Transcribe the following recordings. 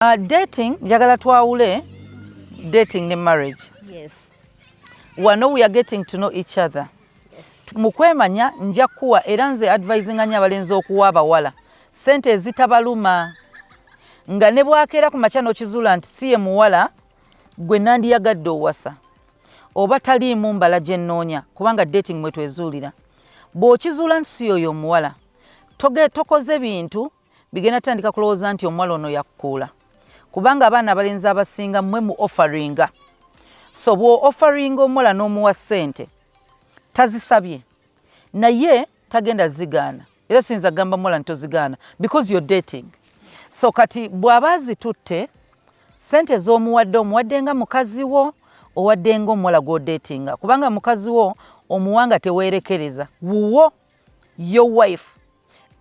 Dating, njagala twawule dating ne marriage. Wano we are getting to know each other. Mu kwemanya nja kuwa, era nze advisinga nnyo abalenzi okuwa abawala sente ezitabaluma, nga ne bwakeera ku makya n'okizuula nti si ye muwala gwe nandiyagadde owasa oba taliimu mbala gye nnoonya, kubanga dating mwe twezuulira. Bw'okizuula nti si yoyo omuwala, tokoze bintu bigenda tandika kulowooza nti omuwala ono yakukuula, kubanga abaana abalenzi abasinga mmwe mu offeringa. So bw'o offeringa omuwala n'omuwa ssente tazisabye, naye tagenda zigaana. Era siyinza kugamba muwala nti tozigaana because you're dating. So kati bw'aba azitutte, sente z'omuwadde, omuwadde nga mukazi wo, owadde nga omuwala gw'odatinga, kubanga mukazi wo omuwanga teweerekereza wuwo, your wife,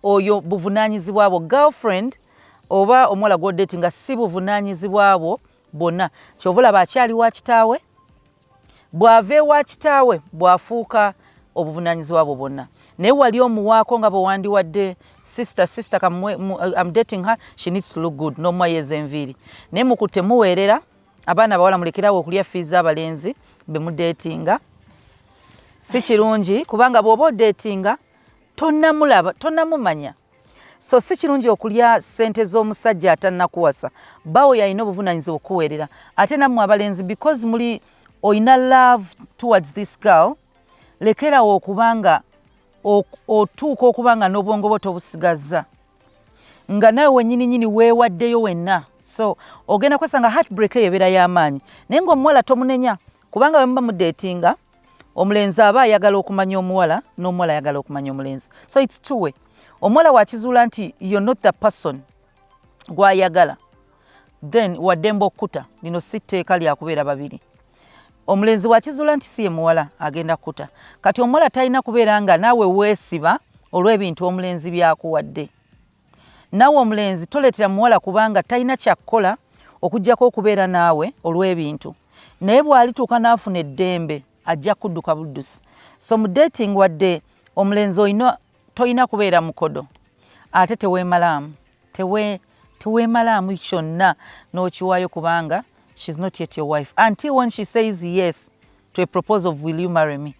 oyo buvunaanyizibwa bwo. Girlfriend oba omuwala gw'odatinga si buvunaanyizibwa bwo bwonna. Kyova olaba akyali wa kitaawe. Bw'ava ewa kitaawe, bw'afuuka obuvunaanyizibwa bwo bwonna. Naye wali omuwaako nga bwe wandiwadde sister. Sister kamwe, I'm dating her, she needs to look good, n'omuwayeeza enviiri, naye mukutte muweerera. Abaana abawala, mulekerawo okulya fees z'abalenzi be mudatinga. Si kirungi, kubanga bw'oba odatinga tonnamulaba, tonnamumanya. So si kirungi okulya ssente z'omusajja atannakuwasa. Bawo yalina obuvunaanyizibwa okuweerera. Ate nammwe abalenzi, because muli olina love towards this girl, lekerawo okubanga otuuka okuba nga n'obwongo bwo tobusigazza, nga nawe wennyininyini weewaddeyo wenna. So ogenda kwesanga heartbreak eyo ebeera y'amaanyi. Naye ng'omuwala tomunenya, kubanga bwe muba mudatinga, omulenzi aba ayagala okumanya omuwala n'omuwala ayagala okumanya omulenzi. So it's two way. Omuwala wakizuula nti you're not the person gw'ayagala, then waddembe okkuta. Lino si tteeka lyakubeera babiri. Omulenzi wakizuula nti si ye muwala, agenda kuta. Kati omuwala talina kubeera nga naawe weesiba olw'ebintu omulenzi byakuwadde. Naawe omulenzi toleetera muwala, kubanga talina kyakkola okugjako okubeera naawe olw'ebintu. Naye bw'alituuka n'afuna eddembe, ajja kudduka buddusi. So mu dating, wadde omulenzi olina, tolina kubeera mukodo, ate teweemalaamu, teweemalaamu kyonna n'okiwaayo, kubanga she's not yet your wife until when she says yes to a proposal of "Will you marry me?"